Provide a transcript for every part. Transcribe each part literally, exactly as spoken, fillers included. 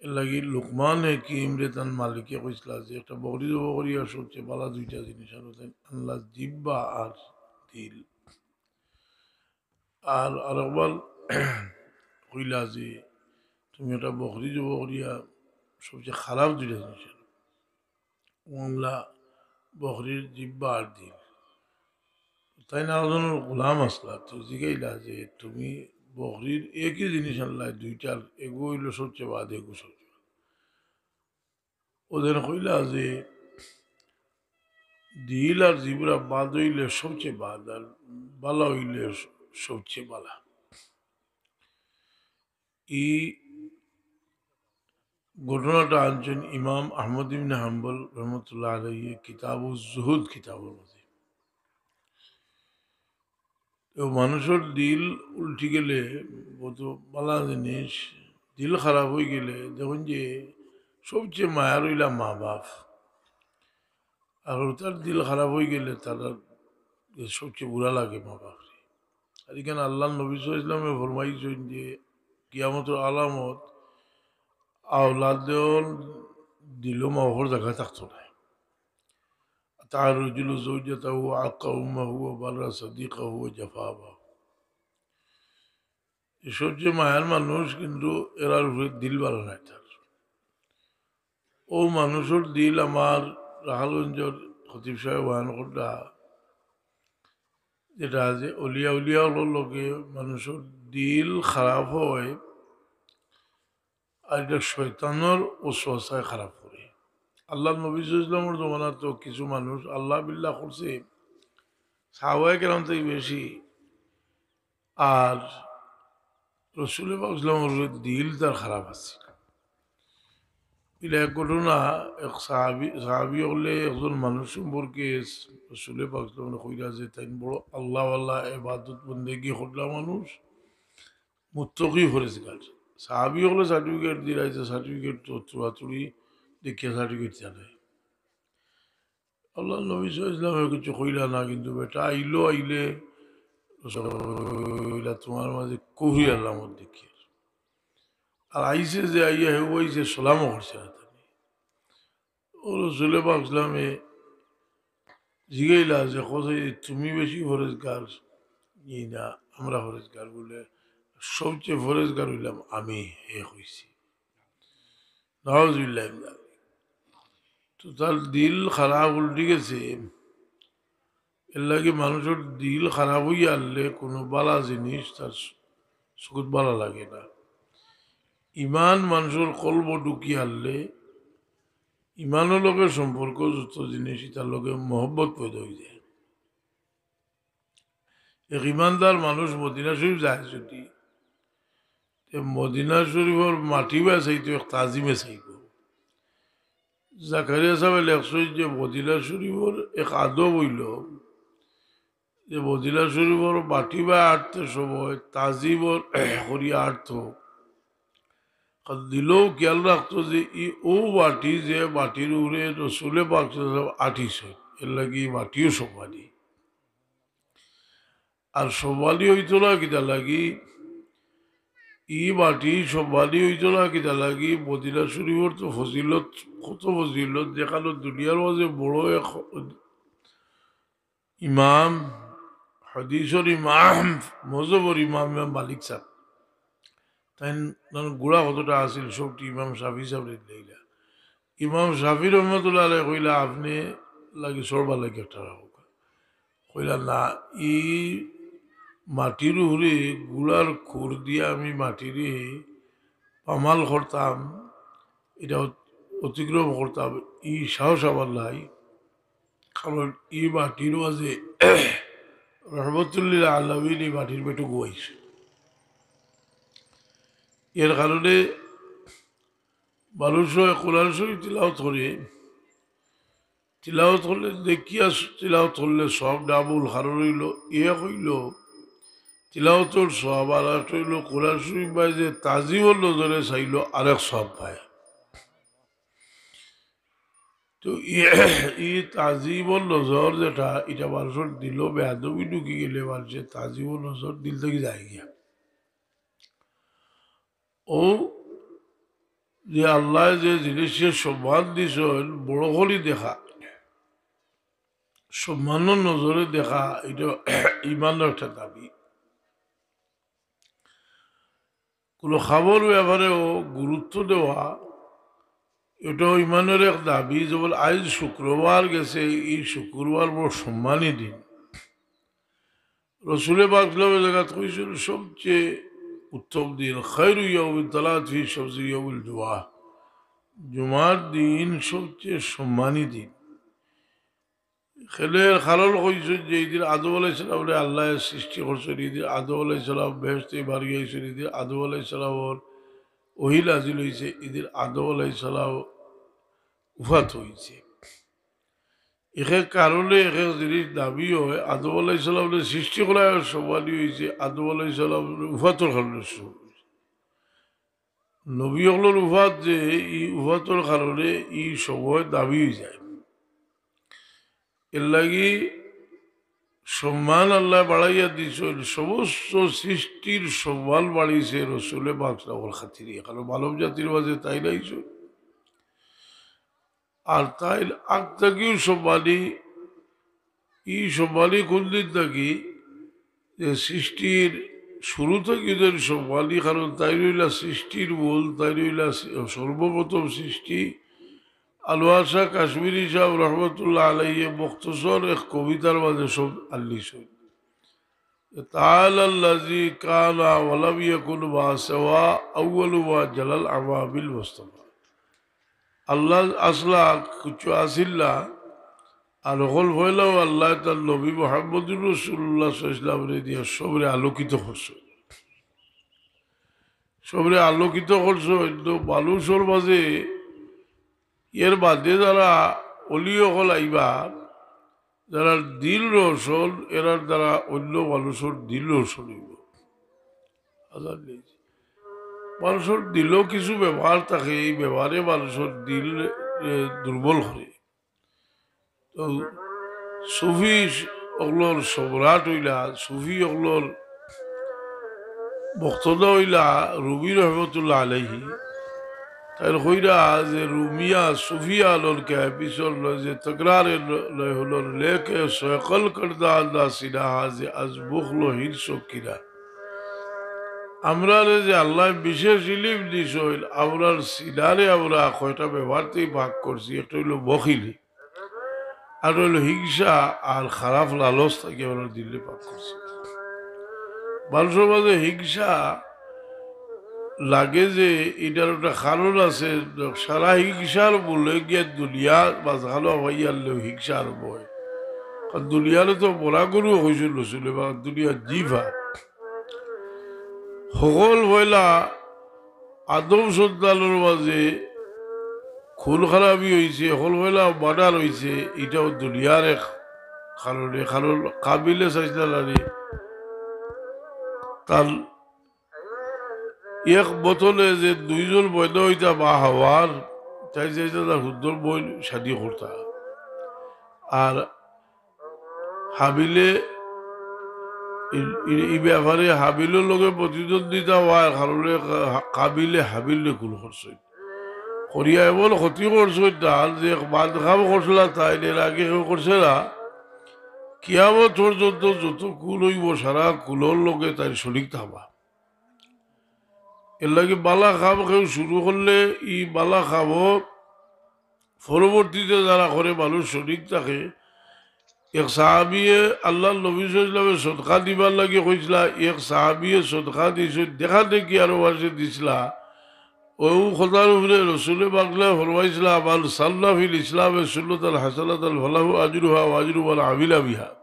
এর লাগি লুকমান হাকিমরে তান মালিকে কইছলা যে একটা বকরি জবো করিয়া সবচেয়ে ভালা দুইটা জিনিস আনো, তাইন আনলা জিব্বা আর দিল। আর আরেকবার কইলা যে তুমি একটা বকরি জবো করিয়া সবচেয়ে খারাপ দুইটা জিনিস আনো। ও আনলা বকরির জিব্বা আর দিল। তাইন আরকজনর গোলাম আছলা, তো জিগাইলা যে তুমি বকরির একই জিনিস আনলায় দুইটার, এগু অইলো সবচেয়ে বাদ, এগু সবচেয়ে বাদ। অউ যেন কইলা যে দিল আর জিব্বা বাদ অইলে সবচেয়ে বাদ, আর ভালা অইলে সবচেয়ে ভালা। ই ঘটনাটা আনছইন ইমাম আহমদ ইবনে হাম্বল রহমতুল্লাহ আলাইহি কিতাবুজ জুহুদ কিতাবর মধ্যে। তো মানুষর দিল উল্টি গেলে, বহুত ভালা জিনিস, দিল খারাপ অইগেলে দেখইন যে সবচেয়ে মায়ার অইলা মা বাপ। আর অতার দিল খারাপ অইগেলে তারার সবচেয়ে বুরা লাগে মা বাপরে। আর ইখান আল্লার নবী সাল্লাল্লাহু আলাইহি ওয়াসাল্লামে ফরমাইছইন যে কিয়ামতর আলামত আওলাদর দিলো মা বাপর জাগা থাকতো নায়। আতা রজুলু যাওজাতাহু, আক্কা উম্মাহু, ওয়া বাররা সাদিকাহু, ওয়া জাফা আবাহু। ই সবচেয়ে মায়ার মানুষ, কিন্তু এরার উপরে দিল ভালা নায় তার। অউ মানুষর দিল আমার রাখালগঞ্জর খতিব সাহেব বয়ান করলা, যেটা আছে অলিয়া উলিয়া অকলর লগে মানুষর দিল খারাপ অয়, আর ইটা শয়তানর ওয়াসওয়াসায় খারাপ করে। আল্লার নবী সাল্লাল্লাহু আলাইহি ওয়াসাল্লামর জমানাত তো কিছু মানুষ আল্লাহ বিল্লাহ করছে, সাহাবায়ে কেরাম থাকি বেশি, আর রসুল পাক সাল্লাল্লাহু আলাইহি ওয়াসাল্লামর দিল তার খারাপ আছিল। ইলা এক ঘটনা, এক সাহাবী, সাহাবী অকলে একজন মানুষ সম্পর্কে রসুল পাক সাল্লাল্লাহু আলাইহি ওয়াসাল্লামরে কইলা যে তাইন বড় আল্লাহওয়ালা, ইবাদত বন্দেগি করলা মানুষ, মুত্তাকি পরহেজগার। সাহাবী অকলে সার্টিফিকেট দিলা, ইতা সার্টিফিকেট তো চুরাচুরি দেখিয়া সার্টিফিকেট চালায়। আল্লার নবী সাল্লাল্লাহু আলাইহি ওয়াসাল্লামে কিছু কইলা না, কিন্তু বেটা আইলো, আইলে কইলা, "তুমার মাঝে কুফরি আলামত দেখিয়ার।" আর আইছে যে আইয়া, হেউ আইছে, সালামও করছে না তারে। অউ রসুল পাক সাল্লাল্লাহু আলাইহি ওয়াসাল্লামে জিগাইলা যে, "কও চাই, তুমি বেশি পরহেজগার নি না আমরা পরহেজগার?" বলে, "সবচেয়ে পরহেজগার অইলাম আমি," হে কইছে। নাউজুবিল্লাহ মিন যালিক। তো তার দিল খারাপ উল্টি গেছে, এর লাগি মানুষর দিল খারাপ অইয়া হারলে কুনু ভালা জিনিস তার চকুত ভালা লাগে না। ইমান মানুষর কলবো ঢুকি হারলে ইমানর লগে সম্পর্ক যুক্ত জিনিস, ইতার লগে মহব্বত পয়দা অই যায়। এক ইমানদার মানুষ মদিনা শরীফ যায় যদি, তে মদিনা শরীফর মাটি বায় চাইতো, এক তাজিমে চাইবো। জাকারিয়া সাহেবে লেখছইন যে মদিনা শরীফর এক আদব অইলো যে মদিনা শরীফর মাটি বায় আটতে সময় তাজিমর করিয়া আটতো। কারণ দিলো খিয়াল রাখতো যে ই অউ মাটি, যে মাটির উপরে রসুলে পাক সাল্লাল্লাহু আলাইহি ওয়াসাল্লাম আটিছইন, এর লাগি ই মাটিও সম্মানী। আর সম্মানী অইতো না কিতা লাগি, ই মাটি সম্মানী অইতো না কিতা লাগি, মদিনা শরীফর তো ফজিলত, কত ফজিলত, যেখানো দুনিয়ার মাঝে বড় এক ইমাম, হাদিসর ইমাম, মজহবর ইমাম, ইমাম মালিক সাহেব। তাইন, তান গুড়া কতটা আছিল, সবটি ইমাম শাফি সাহেবরে দিলাইলা। ইমাম শাফি রহমতুল্লাহ আলাইহি কইলা, "আপনে লাগি সরবার লাগি একটা রাখউক্কা।" কইলা, "না, ই মাটির উপরে গুড়ার খুর দিয়া আমি মাটিরে পামাল করতাম, ইটা অত-, অতিক্রম করতাম, ই সাহস আমার নাই।" কারণ ই মাটির মাঝে রহমতুল্লিল আলামিন ই মাটির পেটো ঘুমাইছে। এর কারণে মানুষ অয় কোরআন শরীফ তিলাওত করে, তিলাওত করলে দেখিয়া তিলাওত করলে সব ডাবল। কারণ অইলো, এক অইলো তিলাওতর সব, আর একটা অইলো কোরআন শরীফ বায় যে তাজিমর নজরে চাইলো, আরেক সব পায়। তো ই, ই তাজিমর নজর যেটা, ইটা মানুষর দিলো বেয়াদবি ঢুকি গেলে মানুষর তাজিমর নজর দিল থাকি যায় গিয়া। অউ যে আল্লায় যে জিনিসরে সম্মান দিছইন, বড় করি দেখা, সম্মানর নজরে দেখা, ইটা ইমানর একটা দাবি। কুনু কামর ব্যাপারেও গুরুত্ব দেওয়া, ইটাও ইমানর এক দাবি। যেমন আইজ শুক্রবার গেছে, ই শুক্রবার বড় সম্মানী দিন। রসুলে পাক সাল্লাল্লাহু আলাইহি ওয়াসাল্লামে জাগাত কইছইন, সবচেয়ে উত্তম দিন, খায়রু ইয়াউমিন তালাত ফি শামসি ইয়াউমুল জুমআ, জুমার দিন সবচেয়ে সম্মানী দিন। কেনে? কারণ কইছইন যে ইদিন আদম আলাইহিস সালামরে আল্লায় সৃষ্টি করছইন, ইদিন আদম আলাইহিস সালাম বেহেশতে বারইছইন, ইদিন আদম আলাইহিস সালামর ওহী নাজিল অইছে, ইদিন আদম আলাইহিস সালাম উফাত অইছে। এক এক কারণে এক এক জিনিস দাবি অয়। আদম আলাইহিস সালামরে সৃষ্টি করার সময় অইছে, আদম আলাইহিস সালামর উফাতর কারণে শুরু অইছে। নবী অকলর উফাত যে, ই উফাতর কারণে ই সময় দাবি অইযায়। এরলাগি সম্মান আল্লায় বাড়াইয়া দিছইন, সমস্ত সৃষ্টির সম্মান বাড়িছে রসুলে পাক সাল্লাল্লাহু আলাইহি ওয়াসাল্লামর খাতিরে। কারণ মানব জাতির মাঝে তাইন আইছইন। আর তাইন আগ থাকিউ সম্মানী। ই সম্মানী কুন দিন থাকি? যে সৃষ্টির শুরু থাকি যেন সম্মানী, কারণ তাইন অইলা সৃষ্টির মূল, তাইন অইলা সর্বপ্রথম সৃষ্টি। আনোয়ার শাহ কাশ্মীরি সাহেব রহমতুল্লাহ আলাইহি মুখতসর এক কবিতার মাঝে সব আনলিছইন। তাআলা আল্লাযী কানা ওয়া লাম ইয়াকুন মা সিওয়া আউয়ালু মা জালাল আওয়ামিল মুস্তাফা। আল্লাহ আছলা, কিচ্ছু আছিল না, আর অকল পয়লাউ আল্লায় তান নবী মুহাম্মদুর রাসূলুল্লাহ সাল্লাল্লাহু আলাইহি ওয়াসাল্লামরে দিয়া সবরে আলোকিত করছইন। সবরে আলোকিত করছইন, অইন্য মানুষর মাঝে এর বাদে যারা অলি অকল আইবা, যারার দিল রোশন, এরার দ্বারা অইন্য মানুষর দিল রোশন অইবো। আজান দিয়েছি। মানুষর দিলও কিছু ব্যবহার থাকে, ই ব্যবহারে মানুষর দিল, এ, দুর্বল করে। তো সুফি অকলর সম্রাট অইলা, সুফি অকলর মুক্তদা অইলা রুমি রহমতুল্লাহ আলাইহি। তাইন কইরা যে রুমিয়া সুফিয়া ললকে পিছন লয় যে তকরারে লয় হলর লেকে সয়কল করদা আন্দা সিনাহা যে আজ বুখলো হির সকিরা। আমরারে যে আল্লায় বিশেষ ইলিম দিছইন, আমরার সিনারে আমরা কয়টা ব্যবহারতেই ভাগ করছি, একটা অইলো বখিলি, আর অইলো হিংসা আর খারাপ লালচ থাকি আমরার দিলে পাক করছি। মানুষর মাঝে হিংসা লাগে যে ইটার একটা কারণ আছে, সারা হিংসার মূলে গিয়া দুনিয়ার মাঝখানো হইয়ারলেও হিংসা আরম্ভ হয়। কারণ দুনিয়ারে তো মরা গরু কইছইন রসুলে, বা দুনিয়া জিফা। হকল পয়লা আদম সন্তানর মাঝে খুন খারাপি অইছে, হকল পয়লা মার্ডার অইছে, ইটাও দুনিয়ার এক কারণে, কারণ কাবিলে চাইছলা নানি, তান এক বোতলে যে দুইজন বইন অইতা মা হাওয়ার, তাই চাইছলা তার হুদ্দর বইন শাদি করতা। আর হাবিলে ই, ই, ই ব্যাপারে হাবিলর লগে প্রতিদ্বন্দ্বিতা অওয়ার কারণে কা-, কাবিলে হাবিলরে খুন করছইন। করিয়া এমন ক্ষতি করছইন তার যে এক বাদ কাম করছলা তাইন এর আগে কেউ করছে না। কিয়ামত পর্যন্ত যত কুল অইবো সারা কুলর লগে তাইন শরিক থাকবা। এরলাগি বালা কাম কেউ শুরু করলে ই বালা কামো পরবর্তীতে যারা করে মানুষ শরিক থাকে। এক সাহাবিয়ে আল্লাহর নবী সাল্লাল্লাহু আলাইহি ওয়াসাল্লামে সদকা দিবার লাগি কইছলা, এক সাহাবিয়ে সদকা দিছইন, দেখা দেখি আরো মানষে দিছলা। অউ কথার উপরে রসুলে পাকে ফরমাইছলা, "মান সান্না ফিল ইসলামে সুন্নাতান হাসানাতান ফালাহু আজরুহা ওয়া আজরু মান আমিলা বিহা।"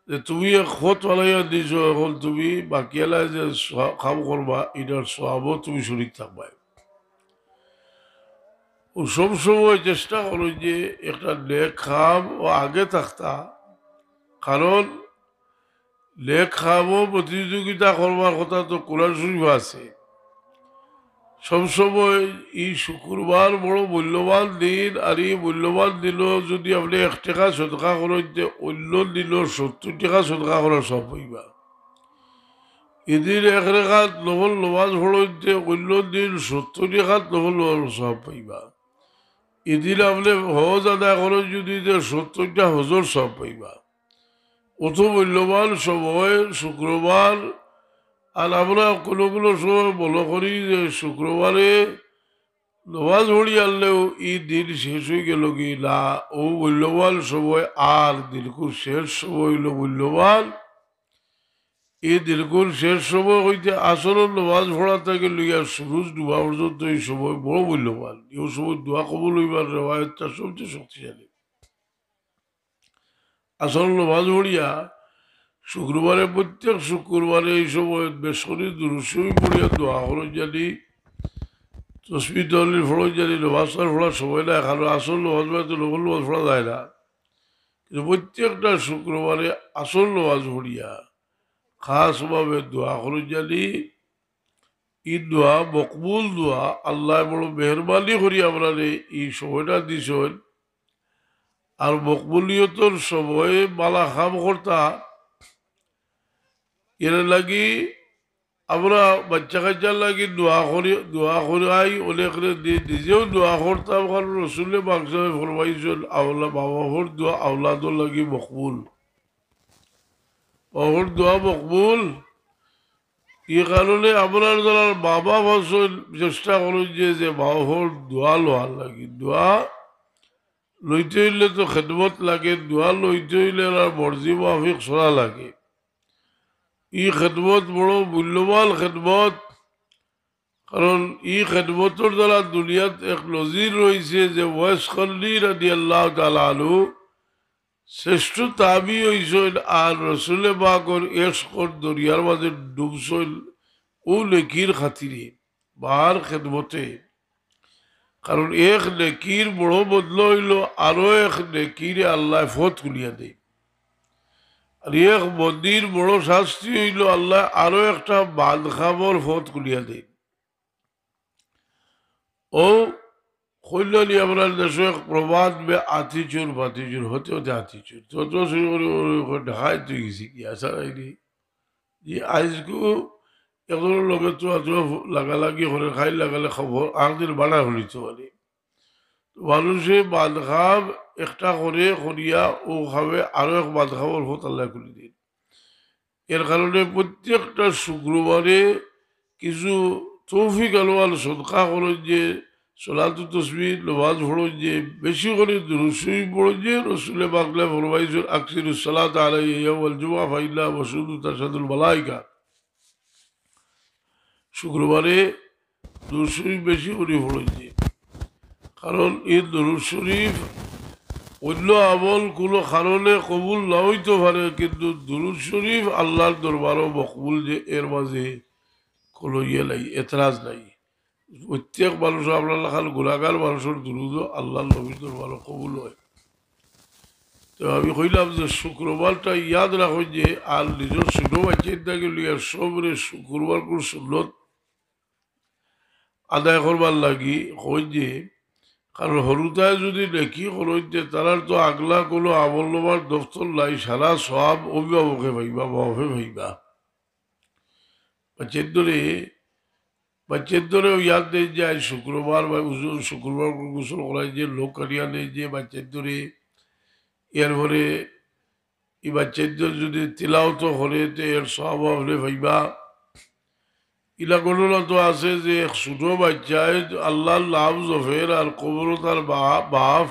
যে তুমি এক পথ বানাইয়া দিছো, এখন তুমি বাকিআলায় যে সওয়া-, কাম করবা, ইটার সওয়াবো তুমি শরিক থাকবায়। অউ সব সময় চেষ্টা করো যে একটা নেক কামো আগে থাকতা, কারণ নেক কামো প্রতিযোগিতা করবার কথা তো কোরআন শরিফো আছে। সব সময় ই শুক্রবার বড় মূল্যবান দিন, আর ই মূল্যবান দিনো যুদি আপনে এক টেকা সদকা করইন, তে অইন্য দিনো সত্তইর টেকা সদকা করার সওয়াব পাইবা। ইদিন এক রেখাত নফল নমাজ পড়ইন তে অইন্য দিন সত্তর রেখাত নফল নমাজর সওয়াব পাইবা। ইদিন আপনে হজ আদায় করইন যুদি তে সত্তরটা হজর সওয়াব পাইবা। অত মূল্যবান সময় শুক্রবার। আর আমরা কুনু কুনু সময় মনো করি যে শুক্রবারে নমাজ পড়ি আরলেউ ই দিন শেষ অইগেলোগি। না, অউ মূল্যবান সময় আর দিনকুর শেষ সময় অইলো মূল্যবান। ই দিনকুর শেষ সময় অইতে আসরর নমাজ পড়া থাকি লইয়া সুরুজ ডুবা পর্যন্ত ই সময় বড় মূল্যবান। ই সময় দোয়া কবুল অইবার রেওয়ায়েতটা সবচেয়ে শক্তিশালী। আসরর নমাজ পড়িয়া শুক্রবারে, প্রত্যেক শুক্রবারে ই সময় বেশ করি দুরূদ শরীফ পড়িয়া দোয়া করইন জানি, তসবিহ তহলিল পড়ইন জানি, নমাজ আর পড়ার সময় নাই, কারণ আসর নমাজ বাদে তো নফল নমাজ পড়া যায় না। কিন্তু প্রত্যেকটা শুক্রবারে আসর নমাজ পড়িয়া খাসভাবে দোয়া করইন জানি, ই দোয়া মকবুল দোয়া, আল্লায় বড় মেহেরবানি করি আমরারে ই সময়টা দিছইন। আর মকবুলিয়তর সময় বালা কাম করতা, এর লাগি আমরা বাচ্চা কাচ্চার লাগি দোয়া করি, দোয়া করাই, অনেকরে দি-, নিজেও দোয়া করতাম, কারণ রসুলে পাক সাল্লাল্লাহু আলাইহি ওয়াসাল্লামে ফরমাইছইন, আওলা-, মা বাফর দোয়া আওলাদর লাগি মকবুল। মা বাফর দোয়া মকবুল। ই কারণে আমরার যারা মা বাফ আছইন, চেষ্টা করইন যে, যে মা বাফর দোয়া লওয়ার লাগি। দোয়া লইতে অইলে তো খেদমত লাগে, দোয়া লইতে অইলে এরার মর্জি মাফিক চলা লাগে। ই খেদমত বড় মূল্যবান খেদমত, কারণ ই খেদমতর দ্বারা দুনিয়াত এক নজির রইছে যে ওয়েস করনী রাদিয়াল্লাহু তাআলা আনহু শ্রেষ্ঠ তাবি অইছইন আর রসুলে পাকর এশকর দরিয়ার মাঝে ডুবছইন অউ নেকির খাতিরে, মার খেদমতে। কারণ এক নেকির বড় বদলা অইলো আরো এক নেকিরে আল্লায় পথ খুলিয়া দেইন। আর এক বন্দীর বড় শাস্তি অইলো আল্লায় আরো একটা বাদ কামর পথ খুলিয়া দেইন। অউ কইলা নি আমরার দেশো এক প্রবাদ বে, আতি চুর, বাতি চুর, হতে হতে আতি চুর। তো, তো শুরু করি, ওরে, ওরে, ওরে, ঢাকায় তুই গেছি কি, আশা নাই নি। যে আইজকু একজনর লগে তো, তো লাগালাগি করে, খাইল লাগালে খবর, আর দিন বাড়া হলিত পারে। তো মানুষে বাদ কাম একটা করে, করিয়া, অউ খাবে, আরো এক বাদ কামর পথ আল্লায় খুলি দেইন। এর কারণে প্রত্যেকটা শুক্রবারে কিছু তৌফিক আলওয়াল সদকা করইন যে, সলাতু তসবিহ, নমাজ পড়ইন যে, বেশি করি দুরূদ শরীফ পড়ইন যে, রসুলে পাকে ফরমাইছইন, "আকসিরুস সালাতা আলাইয়া ইয়াউমাল জুমআ ফাইন্নাহা মাসুদুন তাশহাদুল মালাইকা।" শুক্রবারে দুরূদ শরীফ বেশি করি পড়ইন যে, কারণ ই দুরূদ শরীফ অইন্য আমল কুনু কারণে কবুল না অইতো পারে, কিন্তু দুরূদ শরীফ আল্লার দরবারো মকবুল যে, এর মাঝে কুনু ইয়ে নাই, এতরাজ নাই। প্রত্যেক মানুষ আপনার লাখান গুনাগার মানুষর দুরূদও আল্লার নবীর দরবারো কবুল অয়। তো আমি কইলাম যে শুক্রবারটা ইয়াদ রাখইন যে, আর নিজর ছোট বাচ্চাইন্তরে লইয়া সবরে শুক্রবারকুর সুন্নত আদায় করবার লাগি কইন যে, কারণ হুরুতায় যুদি নেকি করইন তে তারার তো আগলা কুনু আমলনামার দফতর নাই, সারা সওয়াব অভিভাবকে পাইবা, মা বাফে পাইবা। বাচ্চাইন্তরে, বাচ্চাইন্তরেও ইয়াদ দেইন যে আইজ শুক্রবার বা উজু, শুক্রবার গোসল করাইন যে, নখ কাটিয়া দেইন যে বাচ্চাইন্তরে, এরপরে ই বাচ্চাইন্তর যুদি তিলাওয়াত করে, তে এর সওয়াব আপনে পাইবা। ইলা ঘটনা তো আছে যে এক ছোট বাচ্চায় আল্লার নাম জপের আর কবরো তার বা-, বাফ,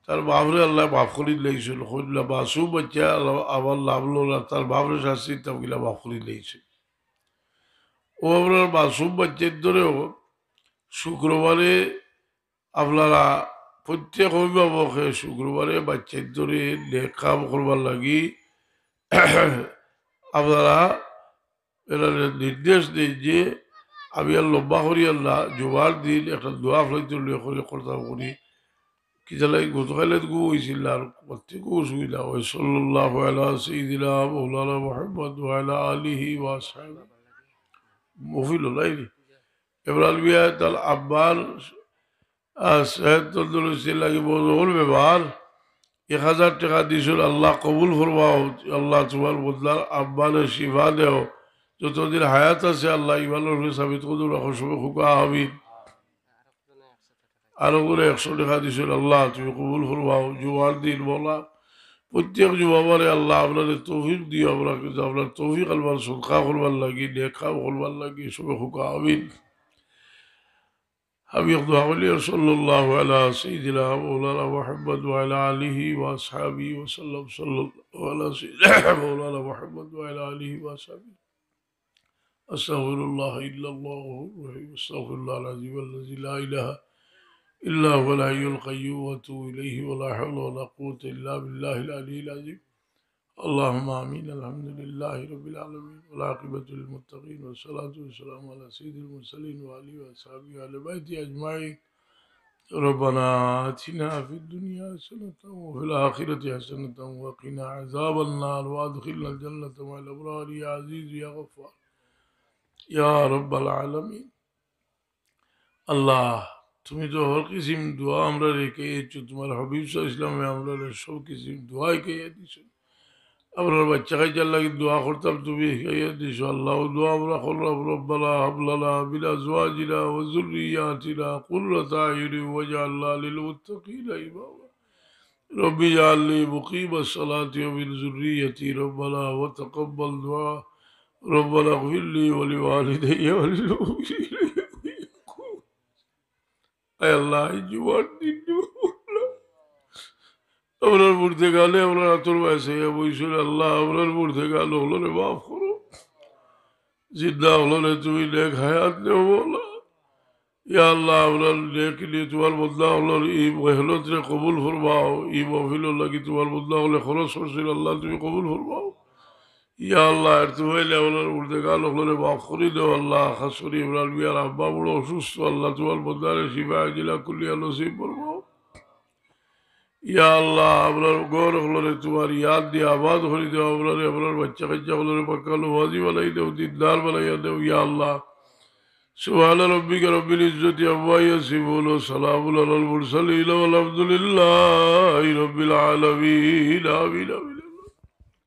তার বাফরে আল্লায় মাফ করি দিলাইছইন। কইলা, মাসুম বাচ্চায় আল্লা-, আমার নাম লইলা, তার বাফরে শাস্তি দিতাম কিলা মাফ করি দিলাইছইন। অউ আপনার মাসুম বাচ্চাইন্তরেও শুক্রবারে আপনারা প্রত্যেক অভিভাবকে শুক্রবারে বাচ্চাইন্তরে নেক কাম করবার লাগি আপনারা এরারে নির্দেশ দেইন যে, আমি আর লম্বা করিয়ার না, জুমার দিন একটা দোয়া আপনাইন্তর লগে করি করতাম করি। কিতা লাগি গতকাইল রাইত ঘুম অইছিল না, আর প্রত্যেক ঘুম অসুবিধা অয়। সাল্লাল্লাহু আলা সাইয়্যিদিনা মাওলানা মুহাম্মদ ওয়া আলা আলিহি ওয়া আসহাবিহি। মহফিল নাই রে। ইমরান মিয়া তার আব্বার আর সেহত তন্দুরুস্তি লাগি বড় জবর বেমার। এক হাজার টেকা দিছইন, আল্লাহ কবুল ফরমাও, আল্লাহ তুমার বন্দার আব্বারে শিফা দেও, যতদিন হায়াত আছে আল্লাহ ইমানর উপরে সাবিত কদম রাখো, সবে কউক্কা আমিন। আরো করে একশো টেকা দিছইন, আল্লাহ তুমি কবুল ফরমাও। জুমার দিন মওলা, প্রত্যেক জুমাবারে আল্লাহ আপনারে তৌফিক দিও, আমরা কিন্তু আপনার তৌফিক আনবার, সদকা করবার লাগি, নেক কাম করবার লাগি, সবে কউক্কা আমিন। আমি এক দোয়া করি, সাল্লাল্লাহু আলা সাইয়্যিদিনা মাওলানা মুহাম্মদ ওয়া আলা আলিহি ওয়া আসহাবিহি ওয়া সাল্লাম, সাল্লাল্লাহু আলা সাইয়্যিদিনা মাওলানা মুহাম্মদ ওয়া আলা আলিহি ওয়া আসহাবিহি। أستغفر الله إلا الله الرحيم، أستغفر الله العظيم الذي لا إله إلا هو الحي القيوم وأتوب إليه، ولا حول ولا قوة إلا بالله العلي العظيم. اللهم آمين. الحمد لله رب العالمين، والعاقبة للمتقين، والصلاة والسلام على سيد المرسلين وآله وأصحابه وأهل بيته أجمعين. ربنا آتنا في الدنيا حسنة وفي الآخرة حسنة وقنا عذاب النار، وأدخلنا الجنة مع الأبرار، يا عزيز يا غفار يا رب العالمين. আল্লাহ, তুমি তো হর কিসিম দোয়া আমরারে হিকাইছো, তোমার হাবিব সাল্লাল্লাহু আলাইহি ওয়াসাল্লামে আমরারে সব কিসিম দোয়া হিকাইয়া দিছো। আমরার বাচ্চা কাচ্চার লাগি দোয়া করতাম, তুমি হিকাইয়া দিছো। আল্লাহ, দোয়া আমরা করলাম, ربنا هب لنا من أزواجنا وذرياتنا قرة أعين واجعلنا للمتقين إماما. رب اجعلني مقيم الصلاة ومن ذريتي، ربنا وتقبل دعاء، ربنا اغفر لي ولوالدي وللمؤمنين يوم يقوم. আয় আল্লাহ, এই জুমার দিন আমরার মুর্দেগান আমরার আতর বায় চাইয়া বইছইন, আল্লাহ, আমরার মুর্দেগান অকলরে মাফ করো, জিন্দা অকলরে তুমি নেক হায়াত দেও মওলা। ইয়া আল্লাহ, আমরার নেক নিয়ে তোমার বন্দা অকলর এই মেহনতরে কবুল ফরমাও, এই মাহফিলর লাগি তোমার বন্দা অকলে খরচ করছইন, আল্লাহ তুমি কবুল ফরমাও। ইয়া আল্লাহ, এর তুফাইলে আমরার মুর্দেগান অকলরে মাফ করি দেও আল্লাহ। খাস করি ইমরান মিয়ার আব্বা বড় অসুস্থ, আল্লাহ তোমার বন্দারে শিফা আজিলা কুল্লিয়া নসিব ফরমাও। ইয়া আল্লাহ, আমরার ঘর অকলরে তোমার ইয়াদ দিয়া আবাদ করি দেও, আমরারে, আমরার বাচ্চা কাচ্চা অকলরে পাক্কা নমাজি বানাই দেও, দিনদার বানাইয়া দেও। ইয়া আল্লাহ, سبحان ربك رب العزة عما يصفون، وسلام على المرسلين، والحمد لله رب العالمين. آمين، آمين.